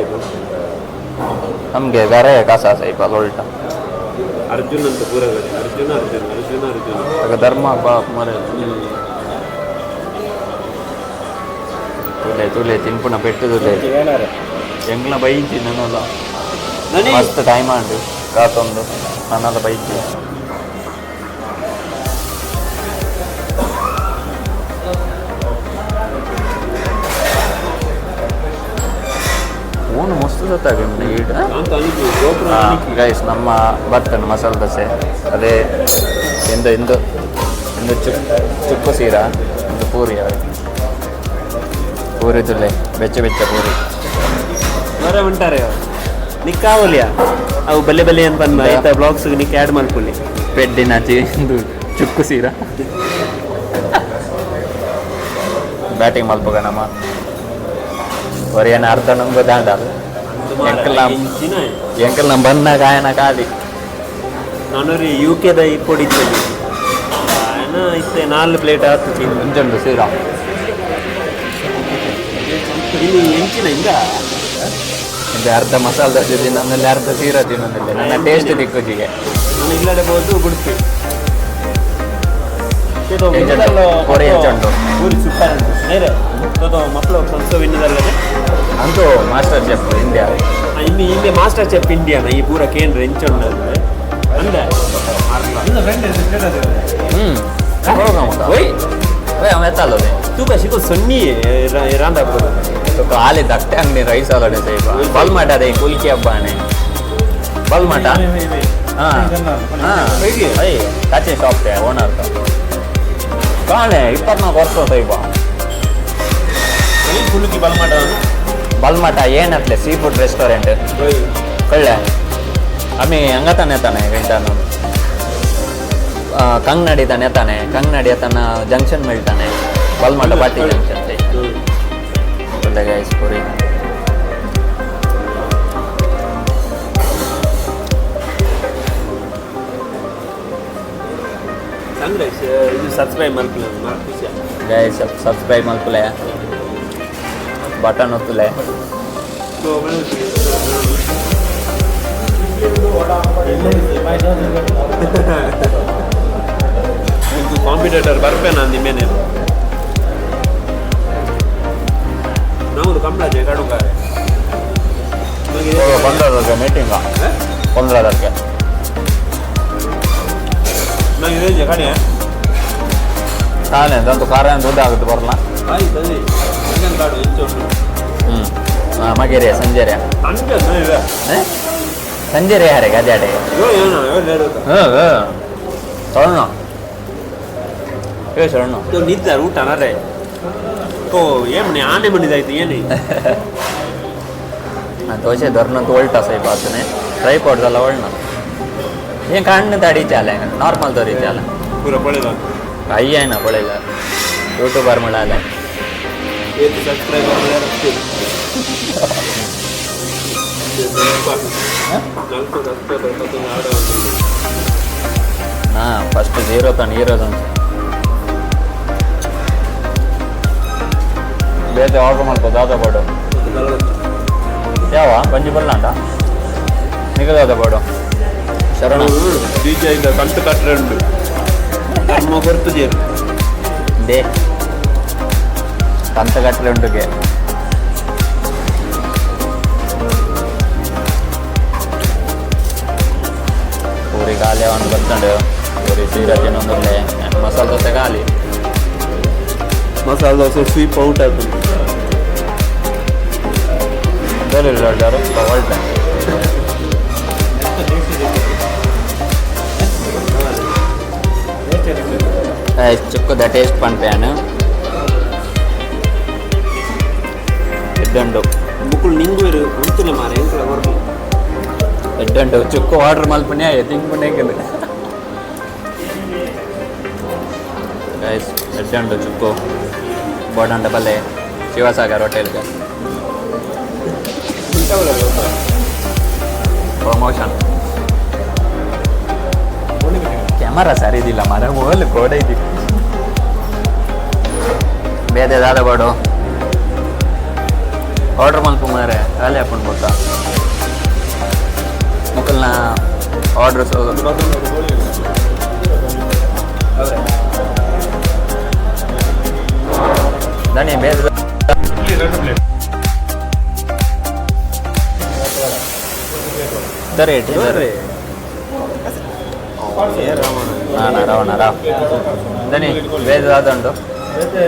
ನಮಗೆ ಬೇರೆ ಕಾಸ ಸೈಕಲ್ ಉಲ್ಟ ಅರ್ಜುನ್ ಅಂತ ಪೂರ ಅರ್ಜುನ ಅರ್ಜುನ ಅರ್ಜುನ ಅರ್ಜುನ ಆಗ ಧರ್ಮ ಬಾಪ್ ಮರೆ ತುಲೆ ತುಲೆ ತಿನ್ಪುಣ ಪೆಟ್ಟು ತುಲೆ ಎಂಗ್ಲ ಬೈಜಿ ನನ್ನಲ್ಲ ಮಸ್ತ್ ಟೈಮ್ ಆಂಡು ಕಾತೊಂದು ನನ್ನಲ್ಲ ಬೈಜಿ. ಊನು ಮಸ್ತ್ ಸತ್ತಾಗ ಈಟ. ಗೈಸ್ ನಮ್ಮ ಬರ್ತದೆ ಮಸಾಲೆ ದೋಸೆ ಅದೇ ಎಂದು ಎಂದು ಎಂದು ಚುಕ್ಕು ಸೀರಾ ಒಂದು ಪೂರಿ ಪೂರಿ ತುಲೆ ಬೆಚ್ಚ ಬೆಚ್ಚ ಪೂರಿ ಬರ ಉಂಟಾರೆ ನಿಕ್ಕಾವಲಿಯ ಅವು ಬಲ್ಲೆ ಬಲ್ಲೆ ಅಂತ ಬಂದ ಆಯ್ತಾ ಬ್ಲಾಗ್ಸ್ ನಿಕ್ ಆ್ಯಡ್ ಮಲ್ಪುಲಿ ಪೆಡ್ಡಿನ ಇಂದು ಚುಕ್ಕು ಸೀರಾ ಬ್ಯಾಟಿಂಗ್ ಮಲ್ಪುಗ ನಮ್ಮ ಒರಿಯನ ಅರ್ಧ ನಂಬು ದಾಂಡ ಎಂಕಲ್ ಎಂಕಲ್ ನಮ್ಮ ಬಂದಾಗ ಆಯನ ಖಾಲಿ. ನಾನು you ಕೆದ ಇಪ್ಪೊಡಿದ್ದೇನೆ ಆಯನ ಇತ್ತೆ 4 ಪ್ಲೇಟ್ ಆತು ತಿಂದು ಒಂಜುಂಡು ಸೀರಾ ಇಲ್ಲಿ ಎಂಚಿನ ಇಂದ ಇದು ಅರ್ಧ ಮಸಾಲೆ ದೋಸೆ ತಿನ್ನೊಂದಿಲ್ಲ ಅರ್ಧ ಸೀರಾ ತಿನ್ನೊಂದಿಲ್ಲ ನನ್ನ ಟೇಸ್ಟ್ ದಿಕ್ಕುಜಿಗೆ. ನಾನು ಇಲ್ಲಡೆ ಬೋದು ಗುಡ್ಪಿ ಪೂರಿ ಎಂಚುಂಡು ಪೂರಿ ಸೂಪರ್ ಉಂಟು ನೇರೆ ಮಕ್ಕಳು ಸಂಸೋ ವಿನ್ನದಲ್ಲದೆ ಅಂತೂ master chef India ಇನ್ನು ಹಿಂದೆ ಮಾಸ್ಟರ್ ಚೆಫ್ ಇಂಡಿಯಾನ ಈ ಪೂರ ಕೇಂದ್ರ ಎಂಚುಂಡು ಅಂದೆ ಓಯ್ ಓಯ್ ಅವ ಎತ್ತಲ್ಲದೆ ತೂಕ ಶಿಕೋ ಸೊನ್ನಿ ರಾಂದ ತುಕ ಆಲೆ ದಟ್ಟೆ ಅಂಗಡಿ ರೈಸ್ ಆಲಡೆ ಸೈಬ ಬಲ್ ಮಾಟ ಅದೇ ಕುಲ್ಕಿ ಹಬ್ಬಾನೆ ಬಲ್ ಮಾಟ. ಹಾಂ ಹಾಂ ಕಾಚೆ ಶಾಪ್ ಓನರ್ ಕಾಣೆ 24 ವರ್ಷ ಸೈಬ ಫುಲ್ಕಿ Balmatta Balmatta ಏನತ್ಲೆ sea food restaurant ಕಳ್ಳೆ ಆಮಿ ಹಂಗತಾನೆ ತಾನೆ ವೆಂಟಾನು ಕಂಗ್ನಡಿ ತಾನೆ ತಾನೆ ಕಂಗ್ನಡಿ ತನ್ನ ಜಂಕ್ಷನ್ ಮೇಳ್ತಾನೆ ಬಲ್ಮಠ ಬಾಟಿ ಜಂಕ್ಷನ್ ಒಳ್ಳೆ ಗೈಸ್ ಪುರಿ ಇದು ಸಬ್ಸ್ಕ್ರೈಬ್ ಮಲ್ಪಲೆ ಖುಷಿ ಗೈಸ್ ಸಬ್ಸ್ಕ್ರೈಬ್ ಮಲ್ಪಲೆ ಬಟನ್ ಒತ್ತುಲೆ ಕಾಂಪಿಟೇಟರ್ ಬರ್ಪೆ ನಾನು ನಿಮ್ಮೇನೆ ನಾವು ಕಂಬಳಾಜೆ ಕಡುಗಾರೆ ಪಂದ್ರದಕ್ಕೆ ಮೀಟಿಂಗ ಪಂದ್ರದಕ್ಕೆ ನಾವು ಕಡೆ ತಾನೇ ಅಂತೂ ಕಾರ ದುಡ್ಡು ಆಗುತ್ತೆ ಬರಲ್ಲ ಆಯ್ತು ಅದೇ ಕಾಡು ಹೆಚ್ಚು ಹ್ಞೂ ಹಾಂ ಮಗೇರಿಯ ಸಂಜೆ ಸಂಜೆ ಸಂಜೆ ರೇ ಹರೆ ಗದೆ ಅಡೆ ಏನು ಹಾಂ ಹಾಂ ಶರಣ ಏ ಶರಣ ನಿದ್ದೆ ಊಟ ನರೆ ಕೋ ಏಮನಿ ಆನೆ ಮನಿದಾಯ್ತು ಏನೇ ದೋಸೆ ದೊರ್ನಂತ ಒಲ್ಟ ಸಾಯ್ಬ ಆತನೆ ಟ್ರೈಪಾಡ್ದಲ್ಲ ಒಳ್ಳ ಏನು ಕಣ್ಣು ತಡಿ ಚಾಲೆ ನಾರ್ಮಲ್ ದೊರಿ ಚಾಲೆ ಪೂರ ಪಳೆದ ಅಯ್ಯನ ಪಳೆಲ್ಲ ಯೂಟ್ಯೂಬರ್ ಮಾಡಲ್ಲ ಏತು ಸಬ್ಸ್ಕ್ರೈಬರ್ ಹಾಂ ಫಸ್ಟ್ ಜೀರೋ ತಾನು ಹೀರೋ ಬೇತೆ ಆರ್ಡರ್ ಮಾಡ್ಕೋ ದಾದ ಬೋಡು ಯಾವ ಬಂಜಿ ಬಲ್ಲಾಂಡ ನಿಗದಾದ ಬೋಡು ಶರಣ ಡಿಜೆ ಈಗ ಕಂಟು ಕಟ್ಟರೆ ಉಂಟು ಧರ್ಮ ಕೊರ್ತುಜೇರು they ಕಂತಗಟ್ಟಲೆ ಉಂಟುಗೆ ಪೂರಿ ಖಾಲಿ ಅವನು ಬರ್ತಾಂಡು ಪೂರಿ ಸೀರಾ ತಿನ್ನೊಂದುಲ್ಲೆ ಮಸಾಲೆ ದೋಸೆ ಖಾಲಿ ಮಸಾಲೆ ದೋಸೆ ಸ್ವೀಪ್ ಔಟ್ ಆಯ್ತು ಒಳ್ಳೆ ಚಿಕ್ಕದ ಟೇಸ್ಟ್ ಪನ್ಪೇನು ಎಡ್ಡಂಡು ಮುಕುಲ್ ನಿಂಗು ಇರು ಉಂತುಲೆ ಮಾರೆ ಎಂಕಲ ಕೊರ್ಪು ಎಡ್ಡಂಡು ಚಿಕ್ಕ ಆರ್ಡರ್ ಮಲ್ಪನೆ ತಿಂಗ್ಪುಣೆ ಗೈಸ್ ಎಡ್ಡಂಡು ಚಿಕ್ಕು ಬೋಡಂಡ ಬಲ್ಲೆ ಶಿವಸಾಗರ್ ಹೋಟೆಲ್ಗೆ ಪ್ರಮೋಷನ್ ಕ್ಯಾಮರಾ ಸರಿ ಇದಿಲ್ಲ ಮರ ಹೋಲ್ ಗೋಡೆ ಇದ್ದಿ ಬೇರೆ ದಾದ ಬೋಡು ಆರ್ಡರ್ ಮಲ್ಪ ಮಾರೆ ಖಾಲಿ ಹಾಕೊಂಡು ಗೊತ್ತಾ ಮುಕಲ್ನ ಆರ್ಡರ್ ದಣಿ ಬೇರೆ ರೇಟ್ ಹಾಂ ರವಣ ರಾವ್ ದಣಿ ಬೇರೆ ದಾದ ಉಂಟು ಬೇತೆ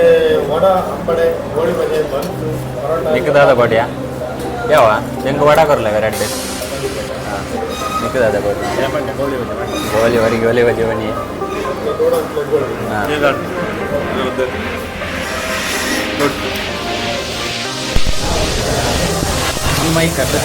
ವಡ ಅಂಬಡೆ ಗೋಳಿ ಬಜೆ ಬನ್ಸು ಪರೋಟ ನಿಕ್ಕದಾದ ಬಾಡಿಯಾ ಯಾವ ಹೆಂಗೆ ವಡ ಕೊರಲೆ ವೆರೈಟಿ ನಿಕ್ಕದಾದ ಬಾಡಿ ಗೋಲಿ ವರಿ ಗೋಲಿ ಬಜೆ ಬನ್ನಿ ಹಾಂ ಮೈಕ್ ಅದೇ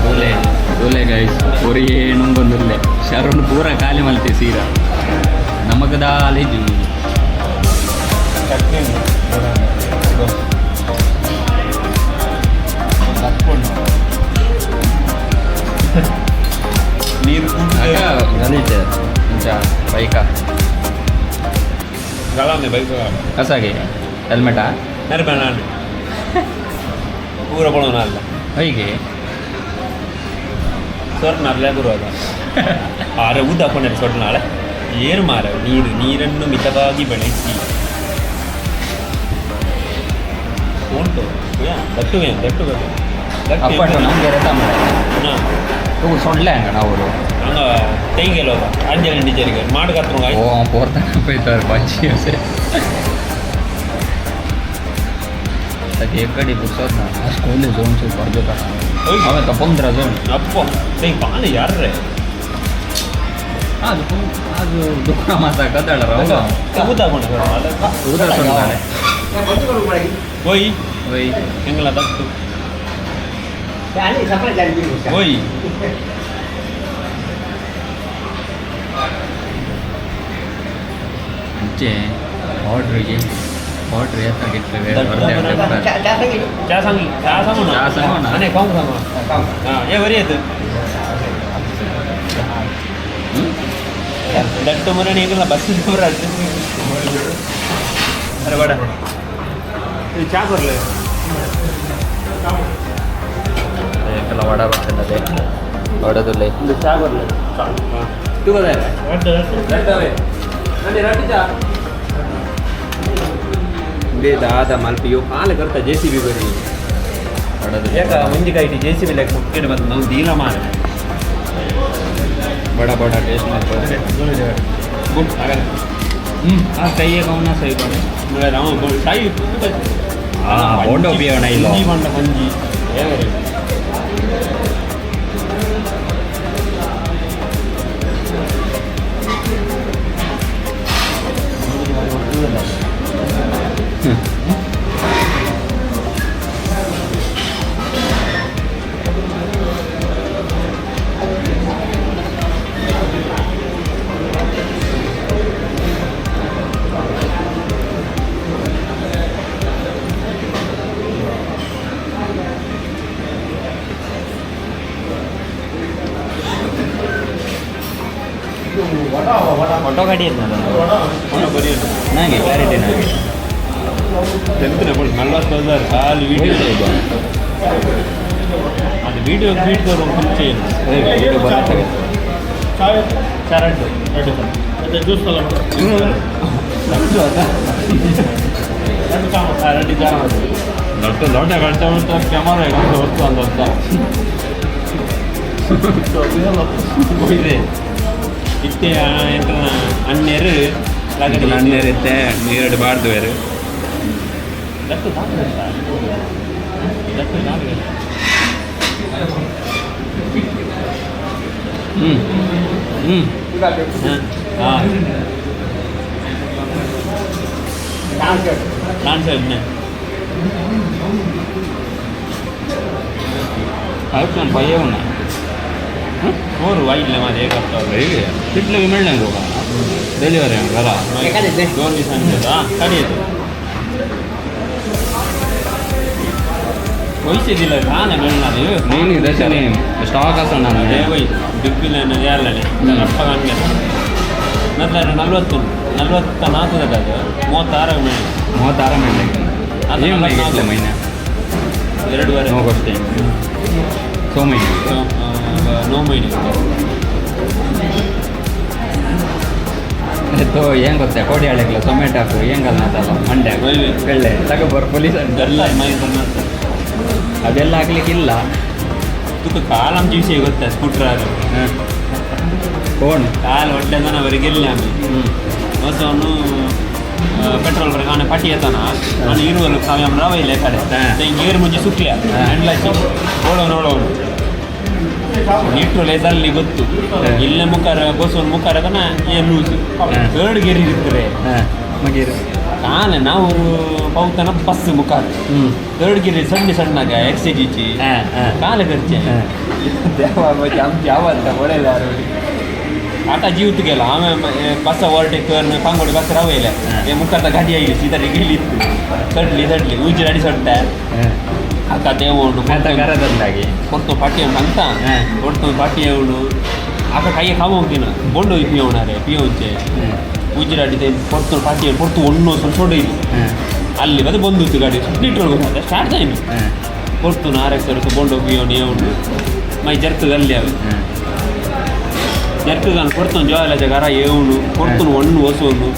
ದೂಲೆ ದೂಲೆ ಗೈಸ್ ಪೂರಿ ನುಂಗೊಂದುಲ್ಲೆ ಶರಣ್ ಪೂರ ಖಾಲಿ ಮಲ್ತೆ ಸೀರಾ ನಮಕ್ ದಾಲ ಇಜ್ಜಿ ನೀರು ಗಲೀಜ್ ಇಂಚ ಬೈಕ ಗಳಾನೆ ಬೈಕ್ ಕಸಾಗಿ ಹೆಲ್ಮೆಟಾ ನೆರಬೇಡ ಪೂರ ಪೊಳೋಣ ಅಲ್ಲ ಹೊಯ್ಗೆ ಸೊರ್ನಾರ್ಲೆ ಗುರುವಾಗ ಆರೆ ಊಟ ಹಾಕೊಂಡೆ ಸೊಡ್ನಾಳೆ ಏರು ಮಾರ ನೀರು ನೀರನ್ನು ಮಿತವಾಗಿ ಬಳಸಿ ಉಂಟು ದಟ್ಟು ದಟ್ಟು ಅಪ್ಪಟು ನಮಗೆ ರೆತ ಮಾಡ ಹಾಂ. तूं सोडलें हांगा नावरो हांगा थंय गेलो होता अंजली टिचरीक माड घातलो. ओ हांव पोरताना पळयता भाजी अशें ताची एक गडी पुसत ना स्कूल जोन सुपर जाता हांवें तो 15 जोन अप्पा थंय पान यार रे. आज आज दुकान माता गदाळ रावलो. उदा कोण उदा सोडताले. वय वय ಎಂಗಲ ದತ್ತು वय आमचे ऑर्डर घे ऑर्डर येता कितले वेळ अर्दे अर्दे. चा सांग चा सांगू ना चा सांगू ना. आनी खावंक सांगू हां हे बरी येत that म्हणून एकला बस अरे बडा चा करले एकला वडा बसले वडा तुले चा करले तुका जाय बे दादा मल्पी यो काल करता जेसीबी बरी वडा ಏಕ ಒಂಜಿ ಕೈಟಿ ಜೆಸಿಬಿ ಲೆಕ್ಕ ಮುಕ್ಕಿಡ್ ಬಂದು ನಾವು ದೀಲ ಮಾರ बड़ा बड़ा टेस्ट मारतो. ಗುಡ್ ಆಗಲ್ಲ. ಆ ಕೈಯೇ ಕೌನ ಸೈ ಕೊನೆ. ನಾವು ಸಾಯಿ. ಆ, ಬೋಂಡೋ ಪಿಯೋಣ ಇಲ್ಲೋ. ಒಂಜಿ ಬಂಡ ಒಂಜಿ ಏ ಫೋಟೋ ಗಾಡಿ ನಾಗೆ ಕ್ಲಾರಿಟಿ ನಾಗೆ. ಟೆಂತ್ ನಲ್ವತ್ತು ಖಾಲಿ ವೀಡಿಯೋ ಅದು ವೀಡಿಯೋ ವೀಡಿಯೋ ಮುಂಚೆ. ವಿಡಿಯೋ ಬರುತ್ತೆ. ಚರಡ್ಡು ಜ್ಯೂಸ್ ದೊಡ್ಡ ದೊಡ್ಡ ಗಂಟೆ ಉಂಟು ಕ್ಯಾಮರಾ ಗಂಟೆ ಹೊತ್ತು ಅಂತ ಇದೆ ಇತ್ತೆ ಎಂಕಲ್ನ ಅಣ್ಣೆರು. ಅಣ್ಣೇರು ಇತ್ತೆ ನೀರಡು ಬಾರ್ದು ಬೇರೆ. That that that. ಹ್ಞೂ ಹ್ಞೂ. ಹಾಂ ನಾನು ಸರ್ ಐಫೋನ್ 5 ఉన్నాయి. ಮೂರು ವೈಡ್ಲೆ ಮಾತ್ರ ಹೇಗಾಗ್ತವೆ. तितले बी मेळ्ळें तुका डिलिव्हरी घरा. 2 दिसांनी ಕಡಿಯದು ಪೈಸೆ ದಿಲ್ಲ ಕಾನೆ ಮೇಳನಾದು. न्ही तशें न्ही स्टॉक आसना. ಅದೇ ಒಯ್ ದುಡ್ಬಿಲ್ಲ ಯಾರಲ್ಲೇ ಅಪ್ಪ ಹಂಗೆ ಮೊದಲ 40 44 ಅದು 36 ಮೇಲೆ. 36 मेळ्ळें. ಅದು ಏನು 44. कितले म्हयने? 2.5. णव गोश्टी 6 म्हयने. 9 ಮಹಿನೆ. तो हें करता कोडयाळेकलो टोमॅटोक हें घालनातालो ಮಂಡ್ಯಾक ಒಯ್ವೆ. ಕಳ್ಳೆ ತಗೊಬರ್ ಪೊಲೀಸ್ ಎಲ್ಲ ಮೈ ಬರ್ನಾತ. ಅದೆಲ್ಲ ಹಾಕ್ಲಿಕ್ಕಿಲ್ಲ. ತುಕ ಕಾಲಂ ಜೀವಿಸಿ ಗೊತ್ತಾ ಸ್ಕೂಟ್ರ್ ಅದು. ಕೋಣ. ಕಾಲು ಹೊಟ್ಟೆದಾನ ಅವರಿಗೆ ಇಲ್ಲ ಆಮೆ ಮತ್ತು ಅವನು ಪೆಟ್ರೋಲ್ ಬರಕ ಅವನ ಪಟ್ಟಿ ಎತ್ತಾನ ಅವನು ಇರುವಲ್ಲ ಸ್ವಾಮಿ ಅವನ ರವ ಇಲ್ಲ ಕಡೆ. ಗೇರ್ ಮುಂಚೆ ಸುಕ್ಲಿಯ ಎಂಡ್ಲಚ್ಚಿ ಓಡೋನು ನೋಡೋನು ನಿಟ್ರೋಲ್ ಎದಲ್ಲಿ ಗೊತ್ತು ಇಲ್ಲ ಮುಖಾರ ಬಸ್ಸೋನ್ ಮುಖಾರದನ ಏನು ಲೂಸು ಎರಡು ಗೇರ್ ಇರ್ತಾರೆ. ಮಗೀರ್ ಕಾನೆ ನಾವು ಪೌತನ ಬಸ್ ಮುಖಾರ ಹ್ಞೂ ಎರಡು ಗೇರ್ ಸಣ್ಣ ಸಣ್ಣಗ ಎಕ್ಸೈಜ್ ಇಚ್ಚಿ ಹಾಂ ಹಾಂ ಕಾಲ ಖರ್ಚೆ ಯಾವ ಅಂತ ಒಳ್ಳೆಲ್ಲ ಆತ ಜೀವತಿಗೆಲ್ಲ ಆಮೇಲೆ bus overtake Pangodi bus ರವೆ ಇಲ್ಲ ಮುಖದ ಗಾಡಿ ಆಗಿ ಸೀದಾ ಇಳಿತ್ತು ಸಡ್ಲಿ ಸಡ್ಲಿ ಊಜಿ ಅಡಿ ಸೊಟ್ಟೆ ಅಕ್ಕ ದೇವೋಡು ಕರದಂದಾಗಿ ಕೊಡ್ತು ಪಟ್ಟಿ ಅಂತ ಕೊಡ್ತು ಪಟ್ಟಿ ಅವನು ಅಕ್ಕ ಕೈಯ ಕಾಮ ಹೋಗ್ತೀನ ಬೋಂಡು ಪಿಯೋಣಾರೆ ಪಿಯೋಂಚೆ ಉಜ್ಜಿರಾಡಿ ಕೊಡ್ತು ಪಟ್ಟಿ ಕೊಡ್ತು ಒಣ್ಣು ಸ್ವಲ್ಪ ಸೊಡ್ಡು ಇದು ಅಲ್ಲಿ ಅದು ಬಂದಿತ್ತು ಗಾಡಿ ನೀಟ್ರೋಲ್ ಸ್ಟಾರ್ಟ್ ಆಯ್ತು ಕೊಡ್ತು ಆರ್ ಎಕ್ಸ್ ಬೋಂಡು ಪಿಯೋಣಿ ಅವನು ಮೈ ಜರ್ತು ಅಲ್ಲಿ ಅವೆ. ಜರ್ಕುಗಾನ್ ಕೊಡ್ತೊಂದು ಜೋಲ ಜಗಾರ ಏವುನು ಕೊಡ್ತುನು ಒಣ್ಣು ಹೊಸೋನು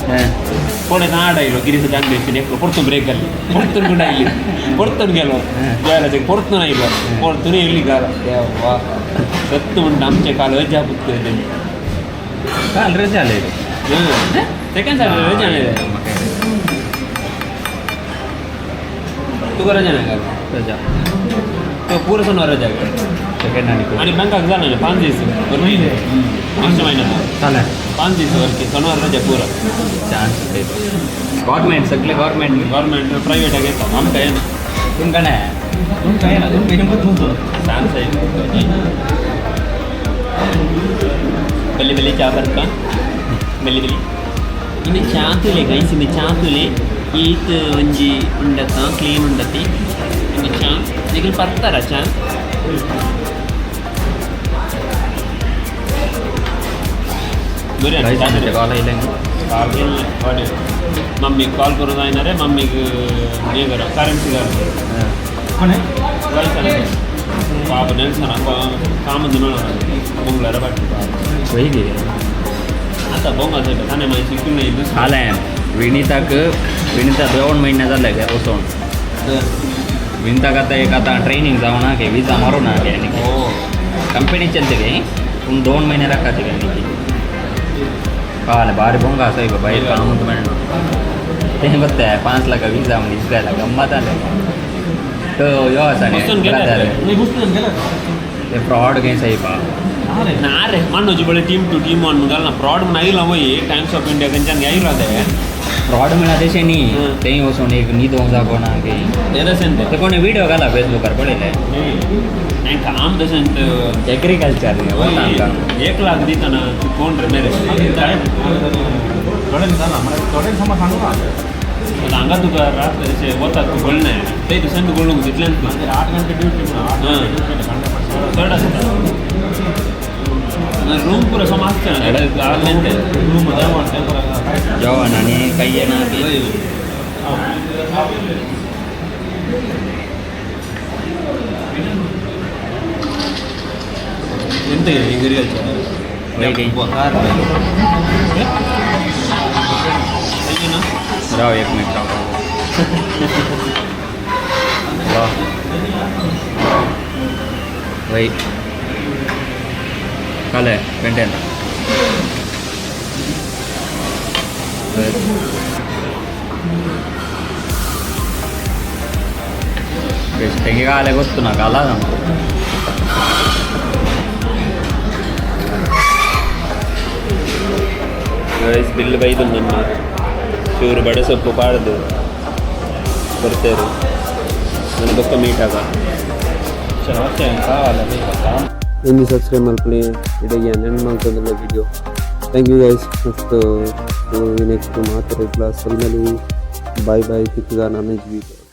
ಕೊಡೆ ನಾಡ ಇಲ್ಲೋ ಗಿರಿಸ ಜಾಂಗ್ ನೆಕ್ಲು ಕೊಡ್ತು ಬ್ರೇಕ್ ಅಲ್ಲಿ ಕೊಡ್ತುನು ಕೂಡ ಇಲ್ಲಿ ಕೊಡ್ತುನು ಗೆಲೋ ಜೋಲ ಜಗ ಕೊಡ್ತುನ ಇಲ್ಲ ಕೊಡ್ತುನು ಎಲ್ಲಿ ಗಾರ ದೇವ್ವಾ ಸತ್ತು ಉಂಟು ಅಂಚೆ ಕಾಲು ರಜಾ ಪುತ್ತದೆ. ಕಾಲ್ ರಜೆ ಅಲ್ಲ ಇದು? ಸೆಕೆಂಡ್ ಸಾಟರ್ಡೆ ರಜೆ ಇದೆ. ತುಗ ರಜೆ ರಜಾ. ಪೂರ ಸೊನ್ನ ರಜೆ. ಸೆಕೆಂಡ್ आणि बँकाक जाणार 5 दीस मागच्या महिन्यात. चालेल. 5 दीस वरती शनिवार रजा पुरा. चान्स गव्हर्मेंट सगळे government. Government private घेता आमकां येना. तुमकां नाही. तुमकां येना, तुमकां हिंमत तुमचो. चान्स आहे. बल्ली बल्ली चा बरका बल्ली बल्ली ಇನ್ನು ಚಾತುಲೆ ಗೈಸ್, ಇನ್ನು ಚಾತುಲೆ ಈತ್ ಒಂಜಿ ಉಂಡತ್ತ ಕ್ಲೀನ್ ಉಂಡತಿ. ಇನ್ನು ಚಾ ನಿಗಲ್ ಪರ್ತಾರ ಚಾ. बरी. कॉल येयले. मम्मीक कॉल करून जायना रे, मम्मीक हें करा करन्सी घाल. कोणे? ಪಾಪ ನೆಲ್ಸನ ಕಾಮಂದು ನೋಡ ಮಂಗಳವಾರ ಬಟ್ वही. आता बोंगा साहेब ताणें मागीर शिकून नाही दुसरं. आलें विनिताक. विनिता 2 महिने जाले घे वचोन. विनिताक आतां एक आतां ट्रेनिंग जावं ना गे, विजा मारू ना गे आनी हो. कंपनीच्यान ते गे, पूण 2 महिने राखाचे गे. आनी कळ्ळें बारी बोंगा आसा गो भायर काम मेळना तें. गोत्ता 5 लाख विजा म्हण इस्रायला गम्मत जालें. तो यो आसा बसून न्ही गेला. ब्रदर. नाही, बसून गेला. ते फ्रॉड गे साहेबा. ना रे, मಣ್ಣोजी बळे team to team one घाल ना फ्रॉड म्हणून आयला वय times of India खंयच्यान आयला ते. फ्रॉड म्हळ्यार तशें न्ही. हं. तेंय वचोन एक न्हिदोंक जागो ना गे. ते तशें. ते कोणी व्हिडिओ घाला फेसबुकार पळयले. ते काम तशें. एग्रीकल्चर वता आमकां. 1 लाख दिताना कोण रे मेरे. थोडे जाला म्हळ्यार थोडे समज सांगू ना. आतां हांगा तुका रात अशें वता तूं गळना ते तशें तूं गळूंक तितल्यान. मागीर 8 गंटे ड्युटी म्हणून 8 हं. गंटे ड्युटी घंटे. चड आसता रूम पुरो सम आसचें ना. रूम जेवण तें पुरो. जेवण आनी काही येना की. ಎಂತ घरी. वय. कार. राव, एक मिनिट राव. राव वय काले पेंटेन. तेगे काले ಗೊತ್ತು ನಾ ಕಾಲ. ಗೈಸ್, ಬಿಲ್ ಬೈದು ನಮ್ಮ ಚೂರು ಬಡೆ ಸೊಪ್ಪು ಪಾಡ್ದು ಬರ್ತೇರು ನನ್ನ ಬೊಕ್ಕ ಮೀಟ್ ಆಗ. ಒಂಜಿ ಸಬ್ಸ್ಕ್ರೈಬ್ ಮಲ್ಪುಲೆ. ಇಡೆಗೆ ನೆನ್ ಮಲ್ತೊಂದುಲ್ಲ video. Thank you guys. ಮಸ್ತ್ ನೆಕ್ಸ್ಟ್ ಮಾತ್ರ ಕ್ಲಾಸ್. Bye bye. ತಿಕ್ಕುಗ ನಾನು ವೀಡಿಯೋ.